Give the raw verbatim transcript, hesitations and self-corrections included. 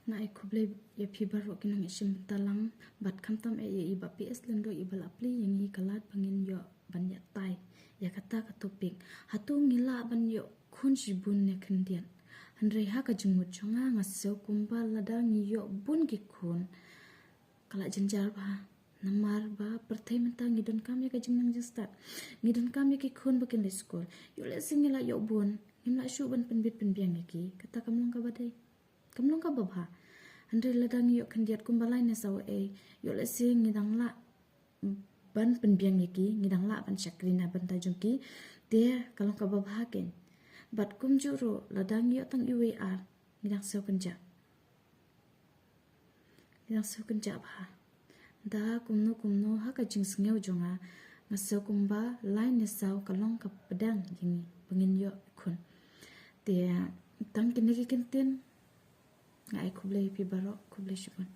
Nga ai khublei ïa phi baroh ki nongshim bynta lang, bad khamtam eh ïa i Bah P S Lyngdoh iba la plie ïa ngi ka lad ba ngin ïoh ban ïatai ïa kata ka topic. Hato ngi lah ban ïoh khun shibun ne khyndiat? Hynrei ha ka jingmut jong nga, nga sngew kumba lada ngi ïoh bun ki khun, ka la jynjar bha. Namar ba pyrthei mynta ngi donkam ïa ka jingnang jingstad. Ngi donkam ïa ki khun ba kin leit skul. Ïoh lehse ngi la ïoh bun, ngim lah shuh ban pynbit pynbiang ïa ki. Kata kam long kaba dei, kam long kaba bha. Hynrei lada ngi ïoh khyndiat kumba lai ne saw ei, ïoh lehse ngi dang lah ban pynbiang ïa ki, ngi dang lah ban shakri na bynta jong ki. Te ka long kaba bha keiñ. Bad kumjuh ruh, lada ngi ïoh tang iwei ar, ngi dang sngew kynjah. Ngi dang sngew kynjah bha. Da kumno kumno, ha ka jingsngew jong nga, nga sngew kumba lai ne saw ka long ka pdeng ïa ngi ba ngin ïoh khun. Te tang kine ki kyntien, nga ai khublei ïa phi baroh, khublei shibun.